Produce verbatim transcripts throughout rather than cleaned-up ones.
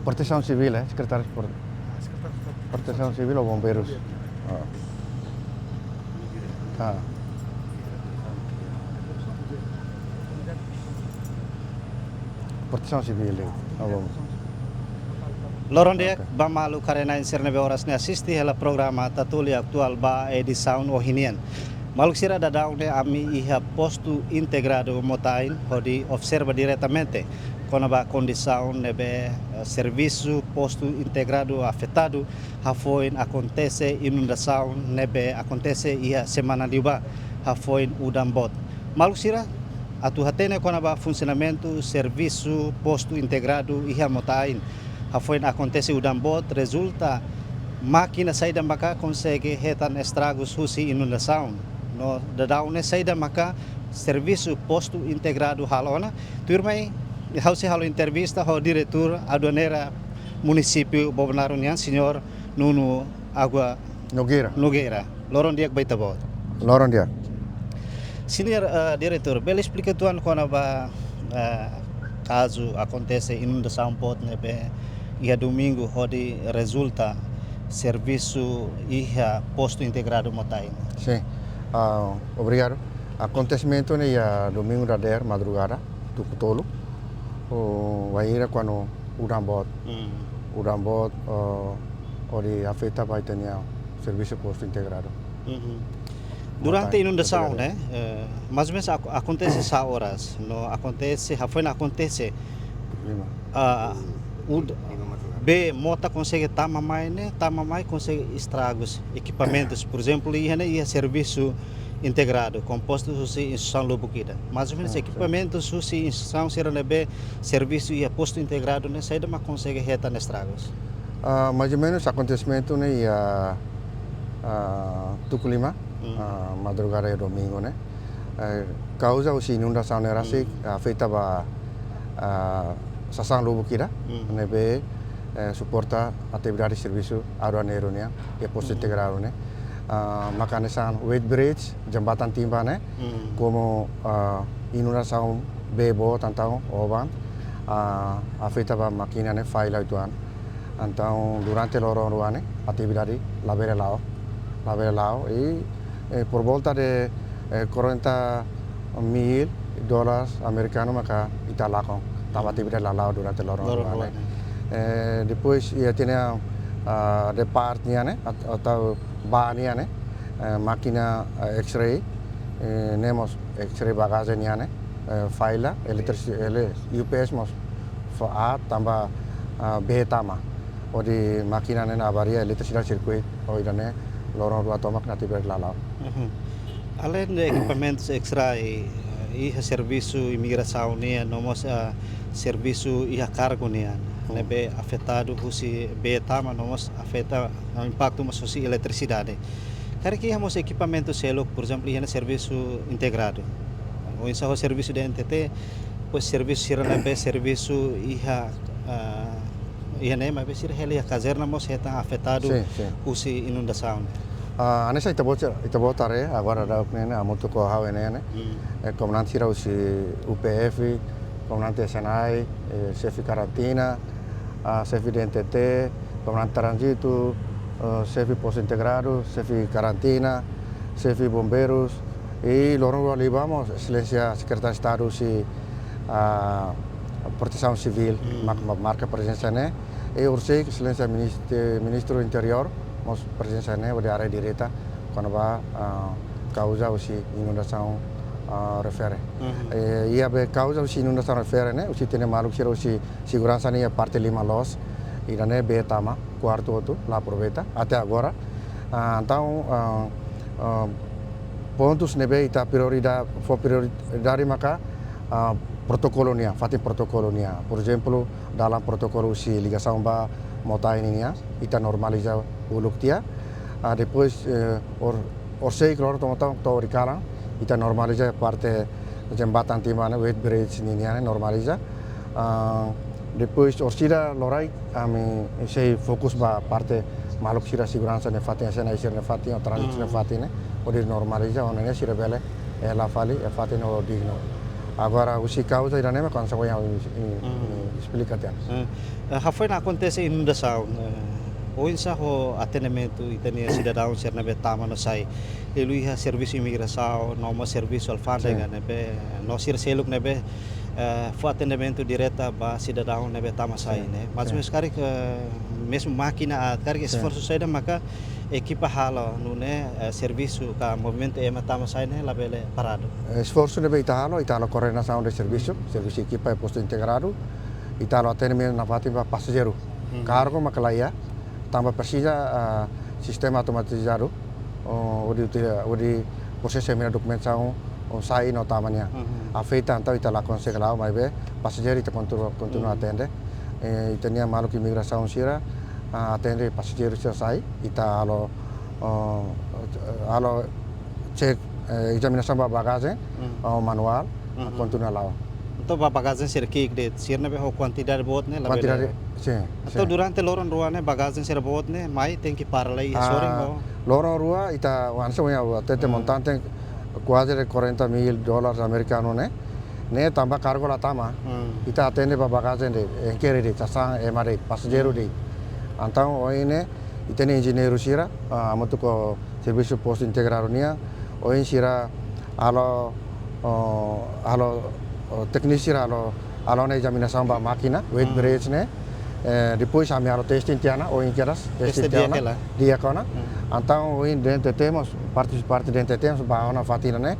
Protesaun Sivíl, eh, Sekretáriu Pro-, Protesaun Sivíl ou Bombeirus? Ah. Ah. Protesaun Sivíl, eh, ou Bombeirus. Loron di'ak, oke, ba maluk karik-na'in sira ne'ebé oras ne'e asiste hela programa Tatoli Atuál ba edisaun ohin nian. Maluk sira, daudaun ne'e ami iha postu integradu Mota-Ain hodi observa diretamente kona-ba kondisaun ne'ebé, eh, servisu postu integradu afetadu hafoin akontese inundasaun ne'ebé akontese iha semana liubá hafoin udan boot. Maluk sira, atu hatene kona-ba funsionamentu servisu postu integradu iha Mota-Ain hafoin akontese udan boot, rezulta mákina saida maka konsege hetan estragus husi inundasaun. No daudaun ne'e saida maka servisu postu integradu halo ona. Tuirmai, ha'u sei halo entrevista ho Diretór Aduaneira Munisípiu Bobonaro nian, Señór Nuno Agua Nogueira. Nogueira. Loron di'ak ba ita-boot. Loron di'ak. Señór, eh, Diretór, bele esplika uitoan kona-ba, eh, kazu akontese inundasaun boot ne'ebé iha domingu hodi rezulta servisu iha postu integradu Mota-Ain? Sin. Ah, obrigadu. Akontesimentu ne'e iha domingu dadeer madrugada, tuku tolu. Oh, wainhira kuandu udan boot. Hmm. Udan boot, oh, hodi afeta ba ita-nia servisu postu integradu. Mhm. Durante Mota-Ain, inundasaun, Mota-Ain, ne'e, eh, mais ou menus ak-, akontese sá oras, no akontese, hafoin akontese, lima, ah, ud-, lima madrugada, bee mota konsege tama mai ne'e, tama mai konsege estragus ekipamentus, por ezemplu, iha ne'e iha servisu integradu, kompostu husi instituisaun lubuk ida. Mais ou menus, sin, sin, ekipamentus husi instituisaun sira ne'ebé servisu iha postu integradu ne'e, saida mak konsege hetan estragus? Ah, mais ou menus akontesimentu ne'e iha, ah, tuku lima, hmm, ah, madrugada iha domingu ne'e. Eh, kauza husi inundasaun ne'e rasik, hmm, afeta ba, ah, sasán lubuk ida, hmm, ne'ebé, eh, suporta atividade servisu aduaneiru nian iha postu, hmm, integradu ne'e. Ah, mak hanesan weight bridge, jembatan timba ne'e, hmm, komu, ah, inundasaun bee boot entaun oban, ah, afeta ba mákina ne'e falla uitoan. Entaun, durante loron rua ne'e, atividade labele la'o, labele la'o, i, eh, por volta de, eh, quarenta mil dólares amerikanu maka ita lakon, tanba, hmm, atividade la la'o durante loron, loron rua, rua ne'e, ne'e. Eh, depois, iha tiha ona, ah, de parte nian ne'e, at-, atau ba nian ne'e, eh, mákina, eh, X-ray, eh, ne'e mós X-ray bagajen nian ne'e, eh, falla, eletrisi-, ele-, U P S mós fó aat tanba, ah, bee tama. Hodi mákina ne'e avaria, eletrisidade sirkuitu, hodi ida-ne'e loron rua tomak atividade la la'o. Mhm. Aleinde ekipamentus X-ray, eh, iha servisu imigrasaun nian, no mós, ah, servisu iha kargu nian, hmm, ne'ebé afetadu husi bee tama, no mós afeta, ah, impaktu mós husi eletrisidade. Karik iha mós ekipamentu seluk, por ezemplu, iha ne'e servisu integradu. Oinsá ho servisu D N T T, depois servisu sira ne'ebé servisu iha, ah, iha ne'e, maibé sira hela iha kazerna mós hetan afetadu, sin, sin, husi inundasaun. Ah, hanesan ita-boot, ita-boot haree, agora daudaun ne'e, hamutuk ho ha'u ne'e, ne'e. Hmm. Eh, komandante sira husi U P F, komandante S N I, eh, xefe karantina, ah, xefe D N T T, komandante tránzitu, eh, xefe postu integradu, xefe karantina, xefe bombeirus, i loron rua liubá mós Exelénsia Sekretáriu Estadu husi, ah, Protesaun Sivíl, hmm, mak, mak marka prezensa ne'e, i horisehik Exelénsia Minist-, Ministru Interiór mós prezensa ne'e, hodi haree direta kona-ba, ah, kauza husi inundasaun, ah, refere. Mhm. Eh, iha be kauza husi inundasaun refere ne'e, husi tiha ona maluk sira husi seguransa nian iha parte lima loos, ida-ne'e bee tama, kuartu hotu, la aproveita, até agora. Ah, entaun, ah, ah, pontus ne'ebé ita prioridade, fó prioridade maka, ah, protokolu nian, fatin protokolu nian. Por ezemplu, dalan protokolu husi ligasaun ba Mota-Ain nian, ita normaliza uluk tiha. Ah, depois, eh, hor-, horisehik loron tomak to'o horikalan, ita normaliza parte jembatan timba ne'e, weight bridge ninian ne'e normaliza. Ah, depois, orsida loraik, ami sei fokus ba parte maluk sira seguransa nia fatin, S N I sira nia fatin, ou tránzitu nia, hmm, fatin ne'e, hodi normaliza, hodi nune'e sira bele hela fali iha fatin ho dignu. Agora, husi kauza ida-ne'e mak hanesan ohin ha'u, eh, Hmm. eh, esplika tiha ona. Eh, eh, hafoin akontese inundasaun, eh, oinsá ho atendimentu ita-nia sidadaun sira ne'ebé tama no sai? Liuliu iha servisu imigrasaun, no mós servisu alfándega Sin. ne'ebé, no sira seluk ne'ebé, eh, fó atendimentu direta ba sidadaun ne'ebé tama sai, Sin, ne'e? Mas sin. Mós karik, eh, mezmu mákina, ah, karik Sin. esforsu saida maka ekipa halo nune'e, eh, servisu ka movimentu ema tama sai ne'e labele paradu? Esforsu ne'ebé ita halo, ita halo koordenasaun de servisu, Hmm. servisu ekipa iha postu integradu, ita halo atendimentu nafatin ba pasajeiru. Hmm. Kargu mak la iha, tanba presiza, ah, sistema automatizadu, oh, hodi uti-, hodi prosesu ema nia dokumentasaun, oh, sai no tama nian. Hmm. Afeta, entaun ita la konsege la'o, maibé pasajeiru ita kontu-, kontinua Hmm. atende. Eh, ita-nia maluk imigrasaun sira, ah, atende pasajeiru sira sai, ita halo, oh, halo cek, eh, ezaminasaun ba bagajen, Hmm. oh, manuál, Hmm. kontinua la'o. Entaun ba bagajen sira ki'ik de'it, sira ne'ebé ho kuantidade boot ne'e labele. Kuantidade, sin, Entaun sin. durante loron rua ne'e bagajen sira boot ne'e mai tenke para lai iha Ah, sorin ho? Loron rua ita hanesan ohin ha'u hatete Hmm. montante kuaze de quarenta mil dólares amerikanu ne'e. Ne'e tanba kargu la tama. Hmm. Ita atende ba bagajen de'it, enkere de'it, sasán ema de'it, pasajeiru Hmm. de'it. Entaun ohin ne'e ita-nia enjeñeiru sira, ah, hamutuk ho servisu postu integradu nian, ohin sira halo, oh, halo, oh, tekniku sira halo, halo ona ezaminasaun ba mákina, weight Hmm. bridge ne'e. Eh, depois ami halo testing tiha ona, ohin kedas, testing Teste tiha di'ak ona, hela. di'ak ona. Hmm. Entaun ohin D N T T mós, parte, parte D N T T mós ba ona fatin ne'e.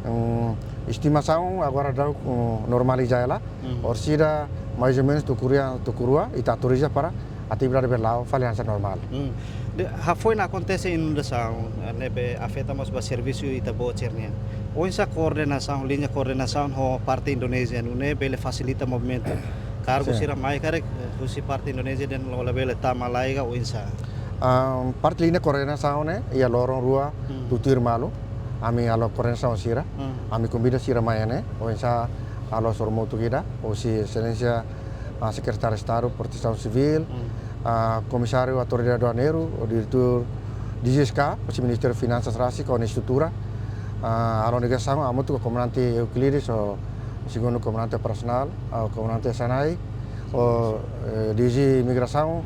Hmm, estimasaun agora daudaun, hmm, normaliza hela. Hmm. Orsida mais ou menus tuku rua, tuku rua, ita autoriza para atividade bele la'o fali hanesan normál. Hmm. Dehan hafoin akontese inundasaun, eh, ne'ebé afeta mós ba servisu ita-boot sira-nian. Oinsá koordenasaun, liña koordenasaun ho parte Indonézia, nune'e bele fasilita movimentu. Kargu Sin. sira mai karik, eh, husi parte Indonézia dehan labele tama lai ka oinsá? Ah, parte liña koordenasaun ne'e, iha loron rua, Hmm. tutuir malu, ami halo koordenasaun sira, Hmm. ami konvida sira mai ne'e, oinsá halo sorumutu ida, husi Exelénsia, ah, Sekretáriu Estadu Protesaun Sivíl, Hmm. ah, Komisáriu Autoridade Aduaneiru, ho Diretór D G S K, husi Ministériu Finansas rasik, ho nia estrutura, ah, halo negosiasaun hamutuk ho Komandante Euclides, ho Segundu Komandante Operasionál, ho Komandante Sanai, ho, eh, D G Imigrasaun,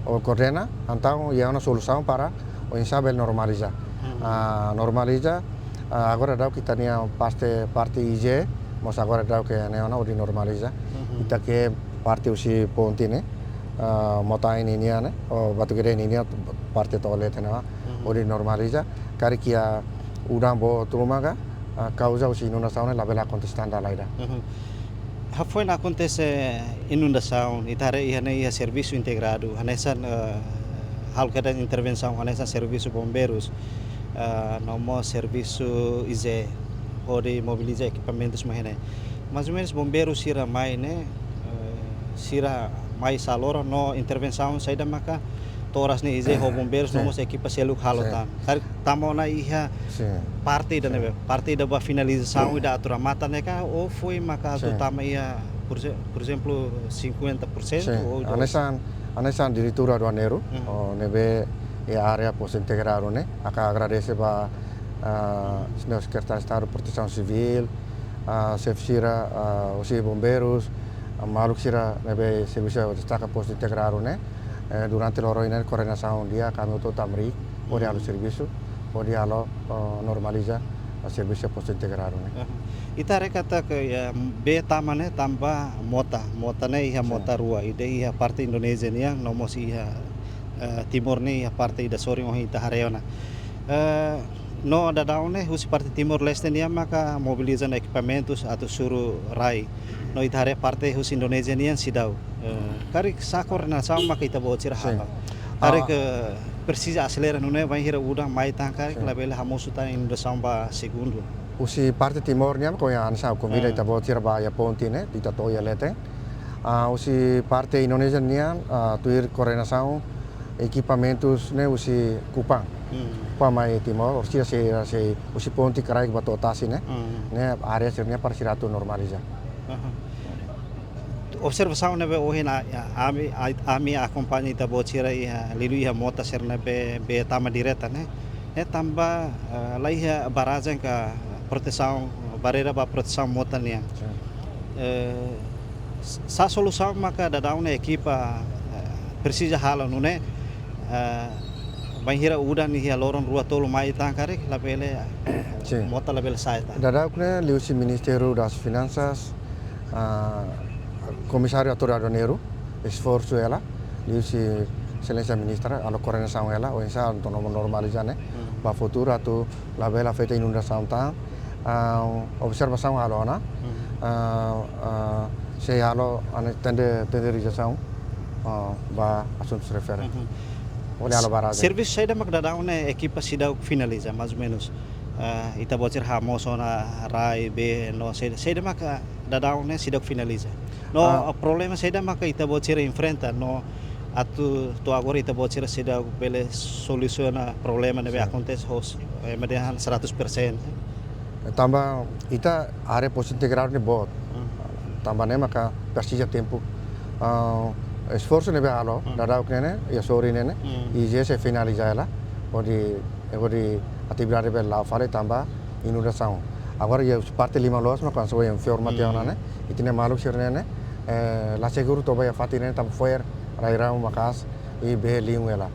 ho koordena, entaun iha ona solusaun para oinsá bele normaliza. Hmm. Ah, normaliza, ah, agora daudaun ita-nia parte, parte I J, mós agora daudaun ke ne'e ona hodi normaliza. Hmm. Ita ke parte husi ponte ne'e, ah, Mota-Ain ninian ne'e, ho Batugede ninian parte to'o leten ne'e, Hmm. hodi normaliza. Karik iha udan boot ruma ka, ah, kauza husi inundasaun ne'e labele akontese tan dala ida. Hmm. Hafoin akontese inundasaun, ita haree iha ne'e iha servisu integradu, hanesan, eh, halo kedas intervensaun, hanesan servisu bombeirus, eh, no mós servisu I J, hodi mobiliza ekipamentus mai ne'e. Mais ou menus bombeirus sira mai ne'e, eh, sira mai sá loron no intervensaun saida maka to'o oras ne'e I J ho bombeirus no Sin. mós ekipa seluk halo Sin. tan. Karik tama ona iha Sin. parte ida Sin. ne'ebé, parte ida ba finalizasaun ida atu remata ne'e ka, ou foin maka atu Sin. tama iha, por exe-, por ezemplu, cinquenta por cento Sin. ou dois? Hanesan, hanesan Diretór Aduaneiru, Hmm. oh, ne'ebé iha área postu integradu ne'e, hakarak agradese ba, ah, Señór Sekretáriu Estadu Protesaun Sivíl, ah, xefe sira, ah, husi bombeirus, ah, maluk sira ne'ebé servisu destaka postu integradu ne'e. Eh, durante loron ne'e koordenasaun di'ak, ami hotu tamrik, hodi halo Hmm. servisu, hodi halo, eh, normaliza, eh, servisu postu integradu ne'e. Aha. Ita haree katak, ya, bee tama ne'e tanba mota, mota ne'e iha Sin. mota rua, ida iha parte Indonézia nian, no mós iha, eh, Timor ne'e iha parte ida sorin ohin ita haree ona. Eh, no daudaun ne'e husi parte Timor-Leste nian maka mobiliza ona ekipamentus atu suru rai. No ita haree parte husi Indonézia nian seidauk. Eh, karik sá koordenasaun maka ita-boot sira Sin. halo? Karik, Ah. eh, presiza aselera nune'e bainhira udan mai tan karik Sin. labele hamosu tan inundasaun ba segundu. Husi parte Timor nian, koña hanesan konvida Ah. ita-boot sira ba iha ponte ne'e, ita to'o iha leten. Ah, husi parte Indonézia nian, ah, tuir koordenasaun ekipamentus ne'e husi Kupang. Hmm. Kupang mai Timor, orsida sei, sei husi ponte kraik ba to'o tasi ne'e. Hmm. Ne'e área sira-nian para sira atu normaliza. Aha. Observasaun ne'ebé ohin a, a, ami, a, ami akompaña ita-boot sira iha, liuliu iha mota sira ne'ebé bee tama direta ne'e. Ne'e tanba, eh, la iha barrajen ka protesaun barreira ba protesaun mota nian. Sin. Eh, s-, sá solusaun maka daudaun ne'e ekipa, eh, presiza halo nune'e, eh, bainhira udan iha loron rua tolu mai tan karik labele, eh, Sin. mota labele sa'e tan. Daudaun ne'e liuhusi Ministériu das Finansas, ah, Komisáriu Autoridade Aduaneiru esforsu hela, liuhusi Exelénsia Ministra, halo koordenasaun hela, oinsá atu no-, normaliza ne'e, Hmm. ba futuru atu labele afeta inundasaun tan, ah, observasaun halo ona, Hmm. ah, ah, sei halo, ane tende, tende realizasaun, ah, ba asuntus refere. Hmm. Hodi halo barrajen. Servisu saida mak daudaun ne'e ekipa seidauk finaliza, mais ou menus. Ah, ita-boot sira hamoos ona rai, bee, no, sei, saida mak daudaun ne'e seidauk finaliza. No, Ah. problema saida maka ita-boot sira enfrenta, no atu to'o agora ita-boot sira seidauk bele solusiona problema ne'ebé Sin. akontese hosi, eh, ema dehan seratus persen. Tanba ita área postu integradu ne'e boot. Hmm. Tanba ne'e maka presiza tempu. Ah, esforsu ne'ebé halo, Hmm. daudaun ne'e, iha sorin ne'e, Hmm. I G S sei finaliza hela, hodi, hodi atividade bele la'o fali tanba inundasaun. Agora iha parte liman loos no kanso yang forma Hmm. tiha ona ne'e, ita-nia maluk sira-ne'e, eh, la seguru to'o ba iha fatin ne'e tanba fo'er rai-rahun maka'as i bee liu hela.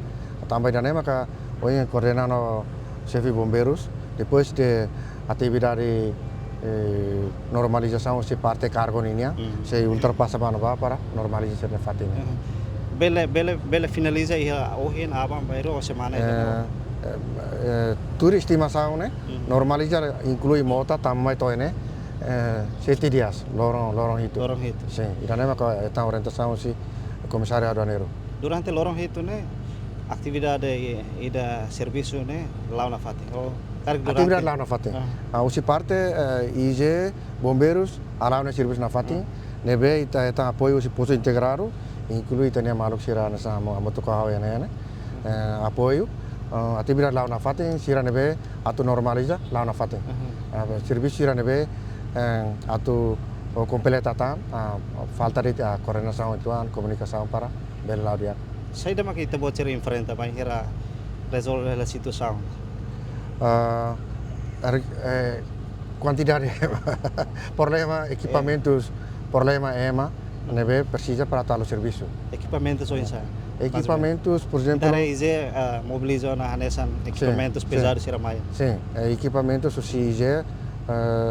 Tanba ida-ne'e maka ohin koordena no xefe bombeirus, depois de atividade, eh, normalizasaun husi parte kargu ninian, Hmm. sei ultrapasa ba ne'ebá para normaliza sira-nia fatin ne'e. Hmm. Bele, bele, bele finaliza iha ohin, aban, bainhira ou semana ida, Eh, no? eh, eh, tuir estimasaun ne'e, Hmm. normaliza inklui mota tama mai to'o ne'e, eh, sete dias, loron, loron hitu. Loron hitu. Sin, ida-ne'e maka hetan orientasaun husi Komisáriu Aduaneiru. Durante loron hitu ne'e, atividade i-, ida servisu ne'e la'o nafatin. Oh, karik durante Atividade la'o nafatin. Ah. Ah, husi parte, eh, I G, bombeirus, hala'o nia servisu nafatin. Ah. Ne'ebé ita hetan apoiu husi postu integradu, inklui ita-nia maluk sira hanesan hamu-, hamutuk ho ha'u iha ne'e, ne'e. Hmm. Eh, apoiu, eh, atividade la'o nafatin, sira ne'ebé atu normaliza, la'o nafatin. Mhm. Ah, servisu sira ne'ebé, eh, atu, oh, kompleta tan, ah, falta de'it, ah, koordenasaun uitoan, komunikasaun para bele la'o di'ak. Saida mak ita-boot sira enfrenta bainhira rezolve hela situasaun? Ah, er-, eh, kuantidade problema, ekipamentus, problema ema, ne'ebé presiza para atu halo servisu. Ekipamentus oinsá? Ekipamentus, por ezemplu, Dari I G, ah, mobiliza ona hanesan Sin, ekipamentus sin. pezadu sira mai. Sin, eh, ekipamentus husi I G, eh,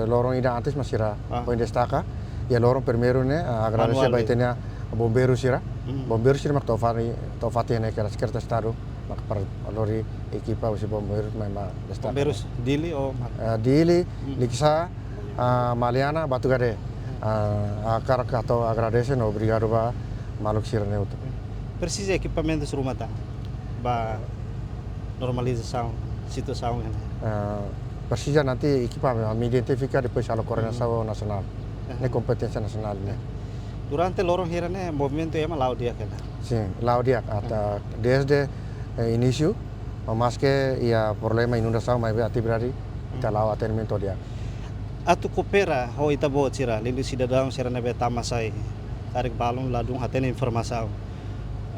loron ida antes mak sira Ah. foin destaka. Iha loron primeiru ne'e, ah, agradese Manuál ba de'it. ita-nia bombeiru sira. Hmm. Bombeiru sira mak to'o fali, to'o fatin ne'e kedas Sekretáriu Estadu, mak para lori ekipa husi bombeiru mai mak destaka. Bombeirus Dili ou mak? Eh, Dili, Hmm. Likisá, ah, Maliana, Batugade. Ah, hakarak atu agradese no obrigadu ba maluk sira-ne'e hotu. Presiza ekipamentus ruma tan ba normalizasaun situasaun ne'e? Ah, presiza nanti ekipa ami identifika depois halo koordenasaun Hmm. nasionál. Aha. Ne'e kompeténsia nasionál ne'e. Durante loron hira ne'e movimentu ema la'o di'ak hela? Sin, la'o di'ak. Ata Ah. desde, eh, inísiu, maske iha problema inundasaun, maibé atividade ita Hmm. la'o atendimentu di'ak. Atu koopera ho ita-boot sira, liuliu sidadaun sira ne'ebé tama sai, karik balun ladún hatene informasaun,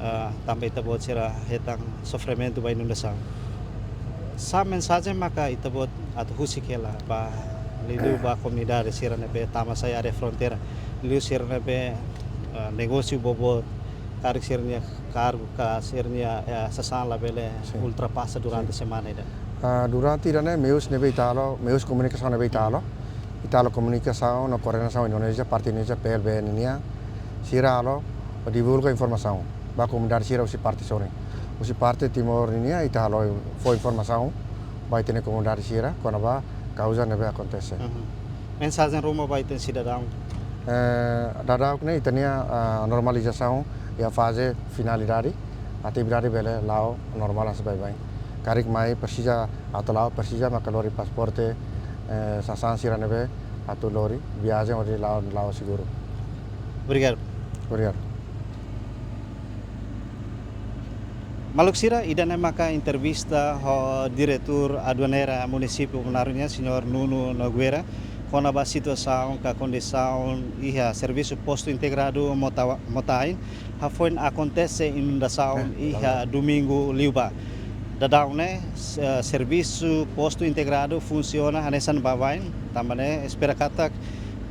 eh, tanba ita-boot sira hetan sofrimentu ba inundasaun. Sá mensajen maka ita-boot atu husik hela ba liuliu ba komunidade sira ne'ebé tama sai área fronteira, liuliu sira ne'ebé, eh, negósiu boboot, karik sira-nia kargu ka sira-nia, eh, sasán labele Sin. ultrapasa durante Sin. semana ida? Ah, durante ida-ne'e meius ne'ebé ita halo, meius komunikasaun ne'ebé ita halo. Ita halo komunikasaun no koordenasaun Indonézia, parte Indonézia, P L B ninian. Sira halo divulga informasaun ba komunidade sira husi parte sorin. Husi parte Timor ninian, ita halo fó informasaun ba ita-nia komunidade sira, kona-ba kauza ne'ebé akontese. Mhm. Mensajen ruma ba ita-nia sidadaun? Eh, daudaun ne'e ita-nia, ah, normalizasaun iha faze finalidade, atividade bele la'o normál hanesan baibain. Karik mai presiza atu la'o, presiza maka lori pasaporte, eh, sasán sira ne'ebé atu lori, viajen hodi la'o, la'o seguru. Obrigadu. Obrigadu. Maluk sira, ida-ne'e maka entrevista ho Diretór Aduaneira Munisípiu Manado nian, Señór Nuno Nogueira, kona-ba situasaun ka kondisaun iha servisu postu integradu Mota-, Mota-Ain, hafoin akontese inundasaun Eh, iha domingu liubá. Daudaun ne'e, eh, servisu postu integradu funsiona hanesan baibain, tanba ne'e espera katak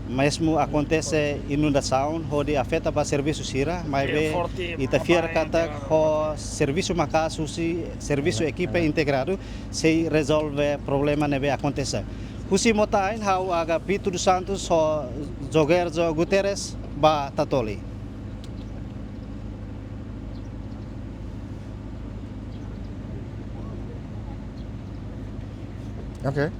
mezmu akontese inundasaun hodi afeta ba servisu sira, maibé ita fiar katak ho servisu maka'as husi servisu ekipa integradu sei rezolve problema ne'ebé akontese. Husi Mota-Ain, ha'u Agapito dos Santos ho Jogerjo Guterres ba Tatoli. Oke.